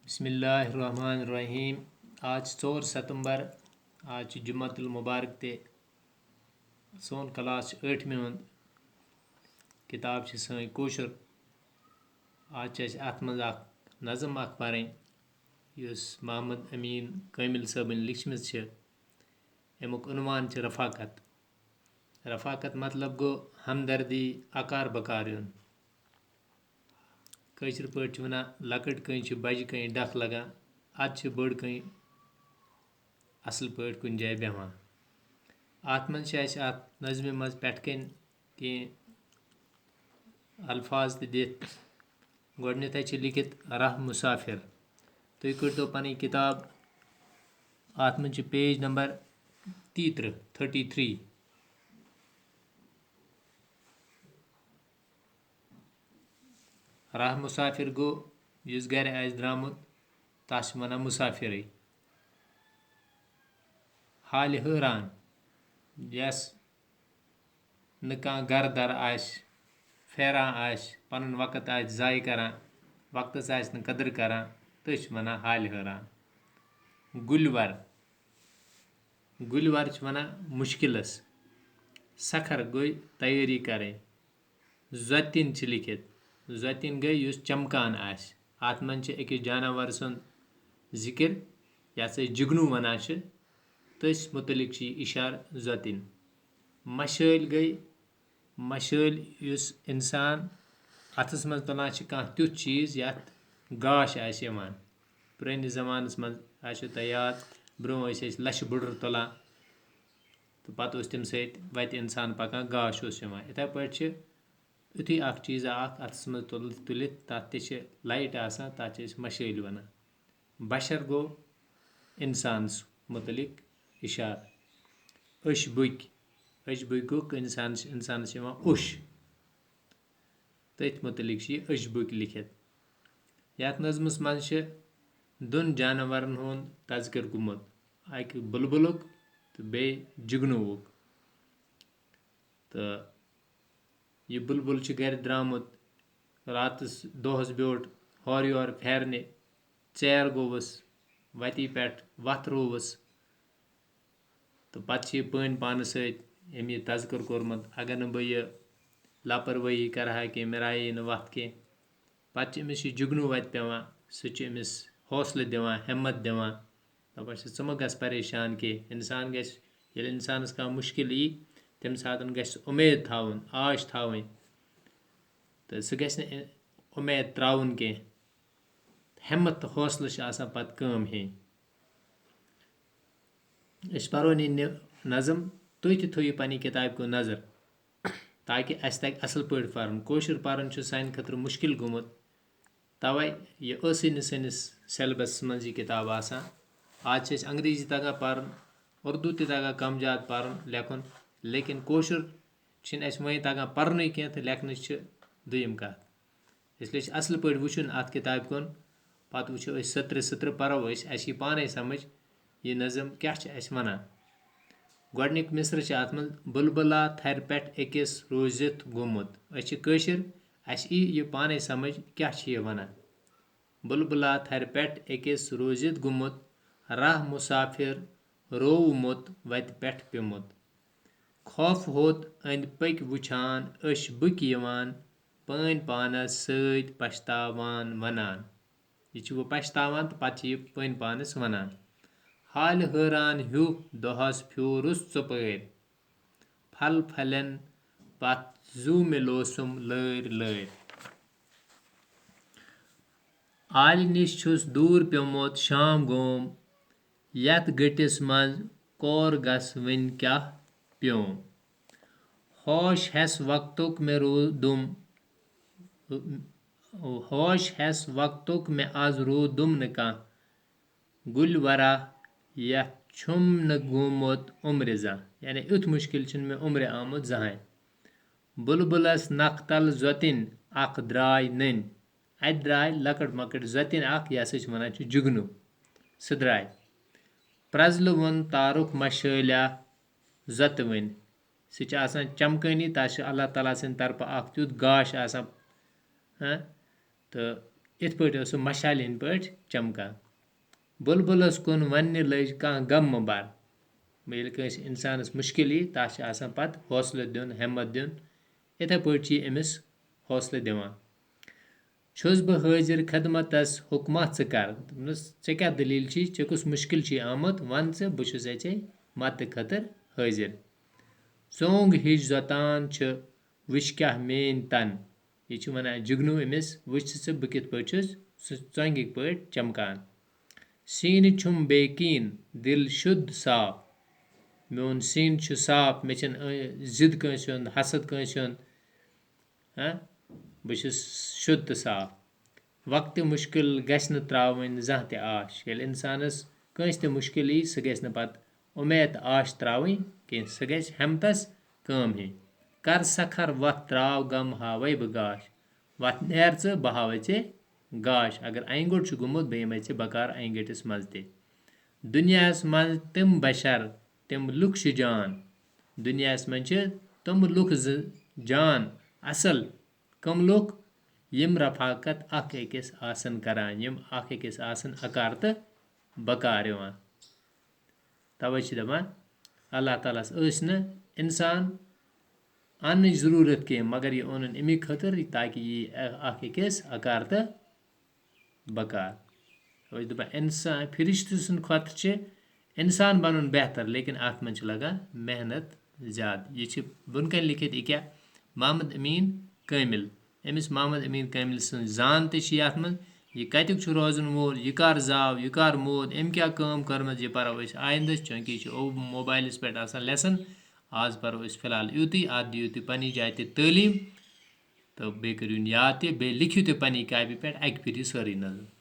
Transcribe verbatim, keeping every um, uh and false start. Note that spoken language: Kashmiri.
بسم اللہ الرحمن الرحیم۔ آز چھِ ژور ستمبر، آز چھِ جمعۃ المبارک تہِ۔ سون کلاس چھُ ٲٹھمہِ ہُنٛد۔ کِتاب چھِ سٲنۍ کٲشُر۔ آز چھِ اَسہِ اَتھ منٛز اَکھ نظم اَکھ پَرٕنۍ، یُس محمد امیٖن کٲمِل صٲبٕنۍ لیٖچھمٕژ چھِ۔ اَمیُک عنوان چھِ رفاقت۔ رفاقت مطلب گوٚو ہمدردی، اکار بکار یُن۔ کٲشِر پٲٹھۍ چھِ وَنان، لۄکٕٹ کٔنۍ چھِ بَجہِ کٔنۍ ڈَکھ لَگان، اَدٕ چھِ بٔڑ کٔنۍ اَصٕل پٲٹھۍ کُنہِ جایہِ بیٚہوان۔ اَتھ منٛز چھِ اَسہِ اَتھ نظمہِ منٛز پٮ۪ٹھ کَنۍ کینٛہہ الفاظ تہِ دِتھ۔ گۄڈٕنٮ۪تھٕے چھِ لیٖکھِتھ راہ مُسافِر۔ تُہۍ کٔڑۍتو پَنٕنۍ کِتاب، اَتھ منٛز چھِ پیج نمبر تیٚیہِ ترٕٛہ، تھٔرٹی تھرٛی۔ راہ مُسافِر گوٚو یُس گَرِ آسہِ درٛامُت، تَس چھِ وَنان مُسافِرٕے۔ حالہِ حٲران، یَس نہٕ کانٛہہ گَرٕ دَر آسہِ، پھیران آسہِ، پَنُن وقت آسہِ ضایع کَران، وقتَس آسہِ نہٕ قدٕر کَران، تٔمِس چھِ وَنان حالہِ حٲران۔ گُلۍ وَر، گُلۍ وَر چھِ وَنان مُشکِلَس۔ سَکھر گوٚو تیٲری کَرٕنۍ۔ زۄتِن چھِ لیٖکھِتھ۔ زۄتِن گٔے یُس چمکان آسہِ۔ اَتھ منٛز چھِ أکِس جاناوار سُنٛد ذِکِر، یَتھ أسۍ جِگنوٗ وَنان چھِ، تٔتھۍ مُتعلِق چھِ یہِ اِشارٕ زۄتِن۔ مَشٲلۍ گٔے، مَشٲلۍ یُس اِنسان اَتھَس منٛز تُلان چھِ کانٛہہ تیُتھ چیٖز یَتھ گاش آسہِ یِوان۔ پرٛٲنِس زمانَس منٛز آسیو تۄہہِ یاد، برٛونٛہہ ٲسۍ أسۍ لَچھِ بُڈُر تُلان تہٕ پَتہٕ اوس تَمہِ سۭتۍ وَتہِ اِنسان پَکان، گاش اوس یِوان۔ یِتھَے پٲٹھۍ چھِ یُتھُے اَکھ چیٖزا اَکھ اَتھَس منٛز تُل-، تُلِتھ، تَتھ تہِ چھِ لایٹ آسان، تَتھ چھِ أسۍ مَشٲلۍ وَنان۔ بَشَر گوٚو اِنسانَس مُتعلِق اِشارٕ۔ أچھ بُکۍ، أچھ بُکۍ گوٚو اِنسانَس، اِنسانَس چھِ یِوان اوٚش۔ تٔتھۍ مُتعلِق چھِ یہِ أچھ بُکۍ لیٖکھِتھ۔ یَتھ نظمَس منٛز چھِ دۄن جاناوارَن ہُنٛد تذکر گوٚمُت، اَکہِ بُلبُلُک تہٕ بیٚیہِ جِگنوٗوُک۔ تہٕ یہِ بُلبُل چھُ گَرِ درٛامُت، راتَس دۄہَس بیوٗٹھ ہورٕ یورٕ پھیرنہِ، ژیر گوٚوُس، وَتی پٮ۪ٹھ وَتھ رووُس۔ تہٕ پَتہٕ چھِ یہِ پٔنۍ پانَس سۭتۍ أمۍ یہِ تذکر کوٚرمُت، اگر نہٕ بہٕ یہِ لاپروٲہی کَرٕ ہا کینٛہہ، مےٚ رایے نہٕ وَتھ کینٛہہ۔ پَتہٕ چھِ أمِس یہِ جُگنوٗ وَتہِ پٮ۪وان، سُہ چھُ أمِس حوصلہٕ دِوان، ہٮ۪مَتھ دِوان، دَپان چھِ، "ژٕ مہٕ گژھ پریشان کینٛہہ۔" اِنسان گژھِ، ییٚلہِ اِنسانَس کانٛہہ مُشکِل یی، تَمہِ ساتہٕ گژھِ سُہ اُمید تھاوُن، آش تھاوٕنۍ، تہٕ سُہ گژھِ نہٕ اُمید ترٛاوُن کینٛہہ۔ ہٮ۪مَتھ تہٕ حوصلہٕ چھِ آسان پَتہٕ کٲم ہیٚنۍ۔ أسۍ پَرو نہٕ یہِ نظم، تُہۍ تہِ تھٲیِو پنٛنہِ کِتابہِ کُن نظر، تاکہِ اَسہِ تَگہِ اَصٕل پٲٹھۍ پَرُن۔ کٲشُر پَرُن چھُ سانہِ خٲطرٕ مُشکِل گوٚمُت، تَوَے یہِ ٲسٕے نہٕ سٲنِس سیلبَسَس منٛز یہِ کِتاب آسان۔ آز چھِ اَسہِ انٛگریٖزی تَگان پَرُن، اُردو تہِ تَگان کَم زیادٕ پَرُن، لیکھُن، لیکِن کٲشُر چھِنہٕ اَسہِ وۄنۍ تَگان پَرنُے کینٛہہ تہٕ لیکھنٕچ چھِ دوٚیِم کَتھ۔ اس لیے چھِ اَصٕل پٲٹھۍ وٕچھُن اَتھ کِتابہِ کُن، پَتہٕ وٕچھو أسۍ سٕترٕ سٕترٕ پَرو أسۍ، اَسہِ یی پانَے سَمٕجھ یہِ نظم کیٛاہ چھِ اَسہِ وَنان۔ گۄڈٕنیُک مِصرٕ چھِ اَتھ منٛز، "بُلبُلا تھَرِ پٮ۪ٹھ أکِس روٗزِتھ گوٚمُت۔" أسۍ چھِ کٲشِر، اَسہِ یی یہِ پانَے سَمٕجھ کیٛاہ چھِ یہِ وَنان۔ بُلبُلا تھَرِ پٮ۪ٹھ أکِس روٗزِتھ گوٚمُت، راہ مُسافِر روومُت وَتہِ پٮ۪ٹھ پیوٚمُت۔ خوف ہوٚت أنٛدۍ پٔکۍ وٕچھان، أچھ بُکۍ یِوان، پٲنۍ پانَس سۭتۍ پَشتاوان وَنان۔ یہِ چھُ وۄنۍ پَشتاوان تہٕ پَتہٕ چھِ یہِ پٲنۍ پانَس وَنان۔ حالہِ حٲران ہیوٗ دۄہَس پھیوٗرُس ژۄپٲرۍ، پھل پھلٮ۪ن پَتھ زُو مےٚ لوسُم لٲرۍ لٲرۍ۔ آلہِ نِش چھُس دوٗر پیوٚمُت شام گوم، یَتھ گٔٹِس منٛز کور گژھ وٕنۍ کیٛاہ پیوم۔ ہوش ہٮ۪س وقتُک مےٚ روٗدُم، ہوش ہٮ۪س وقتُک مےٚ آز روٗدُم نہٕ کانٛہہ۔ گُلۍ ورا یَتھ چھُم نہٕ گوٚمُت عمرِ زانٛہہ، یعنی یُتھ مُشکِل چھُنہٕ مےٚ عمرِ آمُت زٕہٕنۍ۔ بُلبُلَس نَکھٕ تَل زۄتِنۍ اَکھ درٛاے نٔنۍ۔ اَتہِ درٛاے لۄکٕٹ مۄکٕٹ زۄتِنۍ اَکھ، یہِ ہسا چھِ وَنان چھِ جُگنوٗ۔ سُہ درٛاے۔ پرٛزلہٕ ووٚن تارُک مَشٲلیا زۄتوٕنۍ۔ سُہ چھِ آسان چمکٲنی، تَس چھِ اللہ تعالیٰ سٕنٛدِ طرفہٕ اَکھ تیُتھ گاش آسان۔ ہاں؟ تہٕ یِتھ پٲٹھۍ اوس سُہ مشالہِ ہِنٛدۍ پٲٹھۍ چمکان۔ بُلبُلس کُن وننہِ لٔج کانٛہہ غم مہٕ بر۔ ییٚلہِ کٲنٛسہِ اِنسانس مُشکِل یی، تَس چھِ آسان پتہٕ حوصلہٕ دیُن، ہٮ۪مت دیُن۔ یِتھے پٲٹھۍ چھِ یہِ أمِس حوصلہٕ دِوان۔ چھُس بہٕ حٲضِر خدمتس، حُکما ژٕ کر۔ دوٚپنَس، "ژےٚ کیٛاہ دٔلیٖل چھِ؟ ژےٚ کُس مُشکِل چھُے آمُت؟ وَن ژٕ، بہٕ چھُسے ژےٚ مدتہٕ خٲطرٕ حٲضِر۔" ژونٛگ ہِش زۄتان چھِ، وٕچھ کیٛاہ میٛٲنۍ تن۔ یہِ چھُ وَنان جُگنوٗ أمِس، "وٕچھ ژٕ بہٕ کِتھ پٲٹھۍ چھُس سُہ ژۄنٛگِکۍ پٲٹھۍ چمکان۔ سیٖنہٕ چھُم بے کیٖن، دِل شُد صاف۔ میون سیٖنہٕ چھُ صاف، مےٚ چھَنہٕ، اۭں، ضد کٲنٛسہِ ہُنٛد، حسد کٲنٛسہِ ہُنٛد۔ ہاں، بہٕ چھُس شُد تہٕ صاف۔ وقتِ مُشکِل گژھِ نہٕ ترٛاوٕنۍ زانٛہہ تہِ آش۔" ییٚلہِ اِنسانَس کٲنٛسہِ تہِ مُشکِل یی، سُہ گژھِ نہٕ پَتہٕ اُمید تہٕ آش ترٛاوٕنۍ کینٛہہ، سُہ گژھِ ہٮ۪متَس کٲم ہیٚنۍ۔ کر سکھر وَتھ ترٛاو، غم ہاوَے بہٕ گاش۔ وَتھ نیر ژٕ، بہٕ ہاوَے ژےٚ گاش۔ اگر اَنہِ گوٚٹ چھُ گوٚمُت، بہٕ یِمَے ژےٚ بکار اَنہِ گٔٹِس منٛز تہِ۔ دُنیاہَس منٛز تِم بشر، تِم لُکھ چھِ جان۔ دُنیاہَس منٛز چھِ تِم لُکھ زٕ جان، اَصٕل۔ کٕم لُکھ؟ یِم رفاقت اکھ أکِس آسن کران، یِم اکھ أکِس آسن اکار تہٕ بکار یِوان۔ توے چھِ دپان، اللہ تعالیٰ ہس ٲسۍ نہٕ انسان اننٕچ ضروٗرت کینٛہہ، مگر یہِ اوٚنُن اَمی خٲطرٕ تاکہِ یہِ اکھ أکِس اکار تہٕ بکار۔ أسۍ دپان، انسان، فرشتہٕ سٕنٛدِ کھۄتہٕ چھِ انسان بنُن بہتر، لیکن اتھ منٛز چھِ لگان محنت زیادٕ۔ یہِ چھِ بۄن کنہِ لیکھِتھ، یہِ کیٛاہ؟ محمد امین کٲمل۔ أمِس محمد امین کٲمل سٕنٛز زان تہِ چھِ یتھ منٛز۔ یہِ کتیُک چھُ روزن وول، یہِ کر زاو، یہِ کر موٗد، أمۍ کیٛاہ کٲم کٔرمٕژ، یہِ پرو أسۍ آیندٕ، چونکہ یہِ چھُ او-، موبایلس پٮ۪ٹھ آسان لیسن۔ آز پرو أسۍ فی الحال یُتُے، اتھ دِیِو تُہۍ پننہِ جایہِ تہِ تعلیٖم۔ تہٕ بیٚیہِ کٔرِو یاد تہِ، بیٚیہِ لیکھِو تہِ پننہِ کاپی پٮ۪ٹھ اکہِ پھِرِ یہِ سٲرٕے نظم۔